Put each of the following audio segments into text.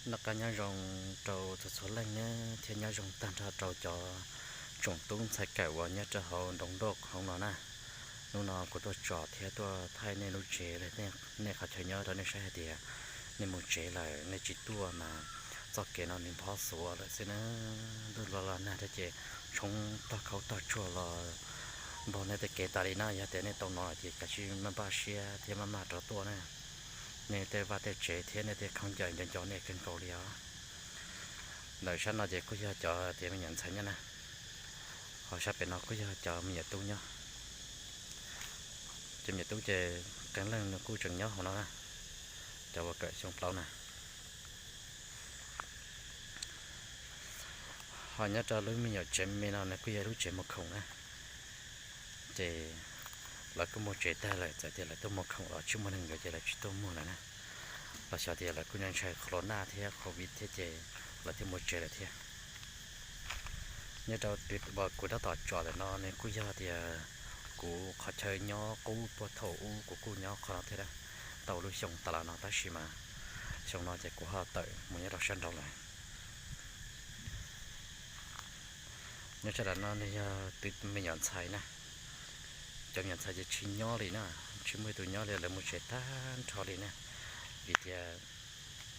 Noj qab nyob zoo rau txhua txhua leej na, thiab nyob zoo tag nrho rau cov tsoom tub ntxhais kawm uas nyob rau hauv nroog Nplog hauv no na. Hnub no kuv tuaj tsom thiab tuaj thaij nej lub tsev, nej qhov chaw nyob rau nej saib hais tias nej mus tsev lawm nej tsis tuaj mas txoj kev no nws nphob xuav lawm xwb na. Ntuj los los nag thiab ces tshoob tog khaub tog tsuag los npog nej tej kev tas li na. Yog tias nej tau hnov lawm ces kav tsij maj npaj siab thiab maj maj rov tuaj na. Nej tej vaj tej tsev thiab nej tej khaub ncaws nco nco nej kawg nkaus li os. Ntawm sab no ces kuj yog cov tias me nyuam ntxhais nyob na, ho sab pem no kuj yog cov me nyuam tub nyob. Cov me nyuam tub ces qee leej nws kuj tseem nyob hauv no na, cov uas kawm xyoo plaub na. Ho nyob rau lub me nyuam tsev me no nws kuj yog lub tsev muag khoom na. Ces lawv kuj muag tsev tag lawm, txawm tias lawv tuaj muag khoom los tsis muaj neeg yuav ces lawv tsis tuaj muag lawm na. Los xyov tias lawv kuj ntshai corona thiab covid thiab ces lawv thiaj muag tsev lawm thiab. Nyob rau twg uas kuv tab tom tsom ntawm no nws kuj yog tias kuv qhov chaw nyob qub puag thaum ub kuv kuj nyob qhov no thiab, tau lub xyoo tas los no tab sis mas xyoo no ces kuv ho tawm mus nyob rau sab nraud lawm. Nyob sab nraud no nws yog twb me nyuam ntxhais na, cov me nyuam ntxhais ces tsis nyob li na, tsis muaj ib tus nyob li, lawv mus tsev tag nrho li na. Vim tias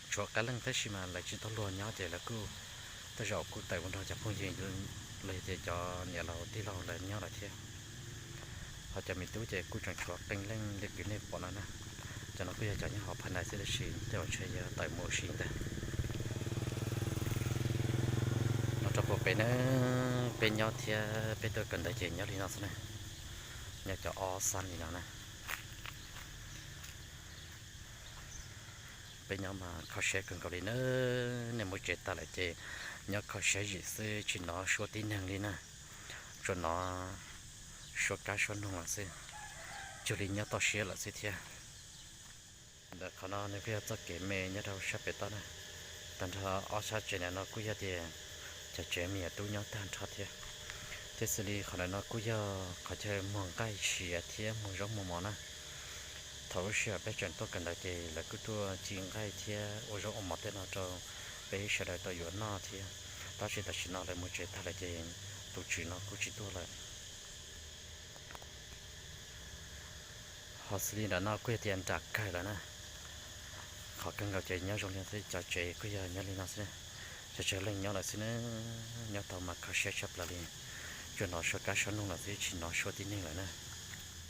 tshuav qee leej tab sis mas lawv tsis tau luag nyob ces lawv kuj tej zaum kuj tawm mus nrog cov phooj ywg los yog tias cov niam laus tij laug lawv nyob lawm thiab. Ho cov me tub ces kuj tseem tshuav qee leej li kwv nej pom no na. Cov no kuj yog cov nyob hauv Pha Nais xwb tab sis tej zaum ntshe yog tawm mus ua si ntag. No rau puag pem na, peb nyob thiab peb tuaj kawm ntawv ces nyob li no xwb na, nyob cov ob xab li no na. Peb nyob mas kho siab kawg nkaus li na, nej mus tsev tas lawm ces nyob kho siab zim xwb tsis hnov suab tib neeg li na, tsuas hnov suab kab suab noog lawm xwb, cuag li nyob toj siab lawm xwb thiab. Ntawm qhov no nws kuj yog txoj kev me nyob rau sab pem toj na. Tag nrho ob sab tsev ntawm no kuj yog tias cov tsev me nyuam tub nyob tag nrho thiab. Thiab xws li qhov ntawm no kuj yog qhov chaw muag nqaij siav thiab muag zaub muag mov na. Thaum lub sij hawm peb tseem tuaj kawm ntawv ces lawv kuj tuaj ci nqaij thiab ua zaub ua mov tej no rau peb sawv daws tau yuav noj thiab. Tab sis tam sim no lawv mus tsev tag lawm ces tus tswv no kuj tsis tuaj lawm. Ho xws li nram no kuj yog tias nram kawg lawm na. Qhov kawg nkaus ces nyob zoo li no xwb, cov tsev kuj yog nyob li no xwb, tsawg tsawg leej nyob lawm xwb na. Nyob tau mas kho siab tshaj plaws li, tsuas hnov suab kab suab noog lawm xwb tsis hnov suab tib neeg lawm na.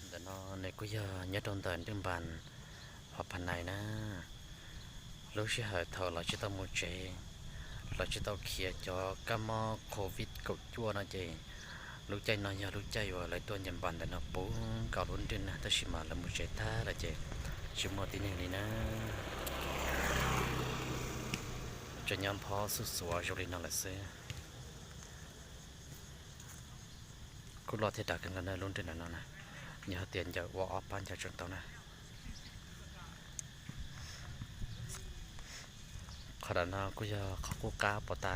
Ntawm no nws kuj yog nyob rau ntawm Ntuj Npas hauv Pha Nais na. Lub sij hawm thaum lawv tsis tau mus tsev, lawv tsis tau khiav cov kab mob covid kaum cuaj no ces lub caij no yog lub caij uas lawv tuaj nce npas ntawm no puv nkaus lub ntuj na, tab sis mas lawv mus tsev tag lawm ces tsis muaj tib neeg li na. Tseem nyob nphob xuj xuav zoo li no lawm xwb. Kuj loj thiab dav kawg nkaus na lub ntuj ntawm no na, yog hais tias ncaws ua ob pab ncaws tseem tau na. Qhov ntawm no kuj yog qhov qub qab puag ta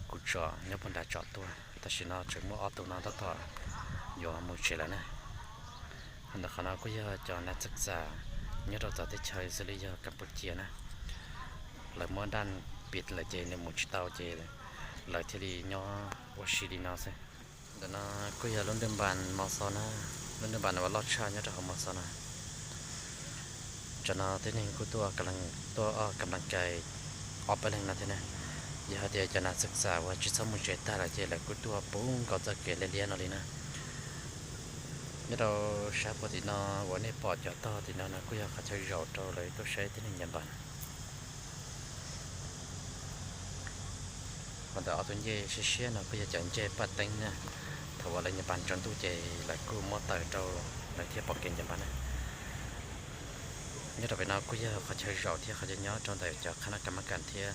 kuv tsom nyob puag nram tsom tuaj, tam sim no tseem muaj ob tug no tab tom yuav mus tsev lawm na. Ntawm qhov no kuj yog cov nas txag txas nyob rau txawv teb chaws xws li yog Kapucia na. Lawv muab daj pis lawm ces nws mus tsis tau ces lawv thiaj li nyob ua si li no xwb. Ntawm no kuj yog lub ntuj npas Mos Xos na, lub ntuj npas uas loj tshaj nyob rau hauv Mos Xos na. Tsam no tib neeg kuj tuaj, tuaj ua kam las kais ob peb leeg no thiab na. Yog hais tias cov nas txag txas uas tsis txhob mus tsev tag lawm ces lawv kuj tuaj puv nkaus txoj kev liab liab no li na. Nyob rau sab puag tim no uas nej pom cov tog tim no no kuj yog qhov chaw zaum rau lawv tuaj saib tib neeg nce npas. Qhov ntawm ob tug ncej siab siab no kuj yog cov ncej paj teeb na. Thaum uas lawv nce npas tsaus ntuj ces lawv kuj muab taws rau lawv thiaj pom kev nce npas na. Nyob rau pem no kuj yog qhov chaw zaum thiab qhov chaw nyob rau ntawm cov qhab nab kas mab kas thiab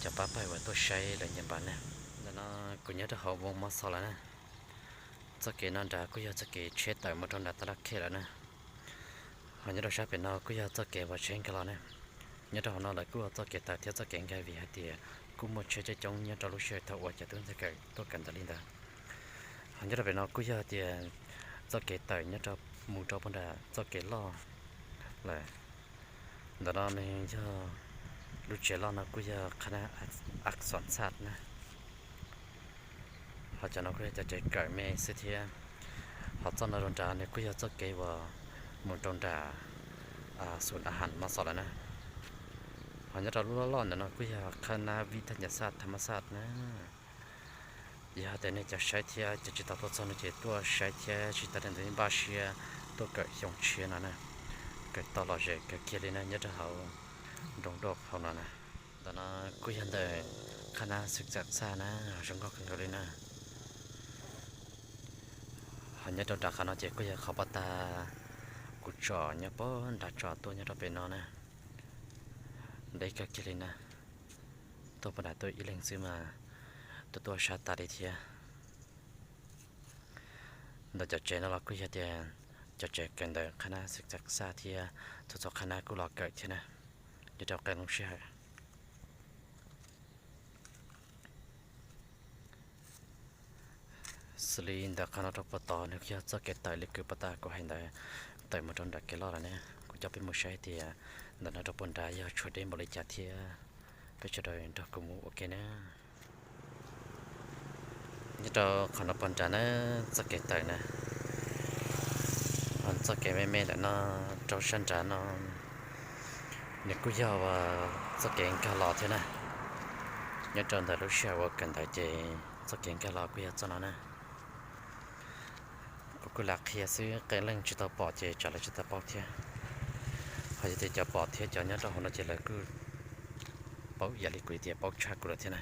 cov pab pawg uas tuaj saib lawv nce npas na. Ntawm no kuv nyob rau hauv Voos Mos Xos lawm na. Txoj kev no nrad kuj yog txoj kev tsheb tawm mus rau nram Tab Laj Khej lawm na. Ho nyob rau sab pem no kuj yog txoj kev uas tsheb nkag los na. Nyob rau hauv no lawv kuj ua txoj kev tawm thiab txoj kev nkag vim hais tias kuj muaj tsheb coob coob nyob rau lub sij hawm thaum uas cov tub ntxhais kawm tuaj kawm ntawv li ntawd. Ho nyob rau pem no kuj yog tias txoj kev tawm nyob rau mus rau puag nram txoj kev loj lawm. Ntawm no nws yog Lub tsev loj no kuj yog qhab nab Arkansas na. Ho cov no kuj yog cov tsev kawm me xwb thiab. Ho txoj no rau nrad nws kuj yog txoj kev uas mus rau nram xus a has mos xos lawm na. Ho nyob rau lub loj loj ntawm no kuj yog qhab nab vij thaj ncas xaj thas mas xaj na. Yog hais tias nej cov saib thiab cov tsis tau tuaj txog no ces tuaj saib thiab tsis tas li ntawd npaj siab tuaj kawm xyoo tshiab no na. Kawm tau lom zem kawg kiag li na nyob rau hauv nroog doj hauv no na. Ntawm no kuj yog ntawm qhab nab xwm txam xaj na, zoo nkauj kawg nkaus li na. Ho nyob rau nram qhov no ces kuj yog qhov pov tag kuv tsom nyob pog nram tsom tuaj nyob rau pem no na. Deb kawg kiag li na. Tuaj pog nram tuaj ib leeg xwb mas tuaj tuaj sab tas li thiab. Ntawm cov tsev no los kuj yog tias cov tsev kawm ntawm qhab nab xwm txam xaj thiab txhua txhua qhab nab kuj los kawm thiab na, nyob rau qee lub sij hawm. Xws li ntawm qhov no rau puag tod nws kuj yog txoj kev tawm li kws pov tag kuv hais ntawd, tawm mus rau nram kev loj lawm ne. Kuv coj peb mus saib tias ntawm no rau puag nrad yog tshuav deb npaum li cas thiab. Peb sawv daws nrog kuv mus ua ke na. Nyob rau qhov no puag nrad na, txoj kev tawm na, txoj kev me me ntawm no rau sab nrad no, nws kuj yog txoj kev nkag los thiab na. Nyob rau ntawm lub sij hawm uas kawm ntawv ces txoj kev nkag los kuj yog txoj no na. Kuv kuj lam qhia xwb, qee leej tsis tau pom ces tsam lawv tsis tau paub thiab. Ho yog tias cov pom thiab cov nyob rau hauv no ces lawv kuj paub ib yam li kuv tias paub tshaj kuv lawm thiab na.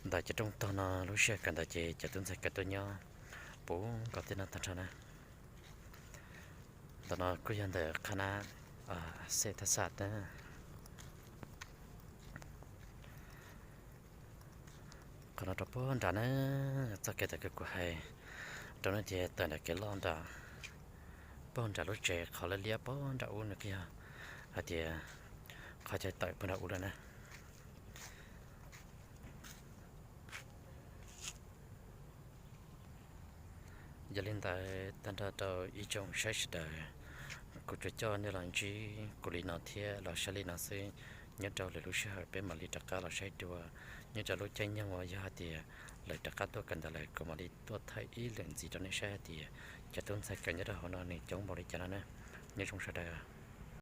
Ntawm cov rooj tog no lub sij hawm kawm ntawv ces cov tub ntxhais kawm tuaj nyob puv nkaus tej no tag nrho na. Ntawm no kuj yog ntawm qhab nab xej thaj xaj na. Qhov no rau puag nrad na, txoj kev tawm kws kuv hais rau nej tias tawm nram kev loj nrad, puag nram lub tsev qhov liab liab puag nram ub nws kuj yog hais tias qhov chaw tawm puag nram ub lawm na. Yog li ntawd tag nrho rau ib tsoom saib sawv daws, kuv tsuas coj nej los ntsib kuv li no thiab los saib li no xwb. Nyob rau lwm lub sij hawm peb mam li rov qab los saib dua. Nyob rau lub caij nyoog uas yog hais tias lawv rov qab tuaj kawm ntawv lawm kuv mam li tuaj thaij ib lwm ntxiv rau nej saib hais tias cov tub ntxhais kawm nyob rau hauv no nws coob npaum li cas no na. Nyob zoo sawv daws.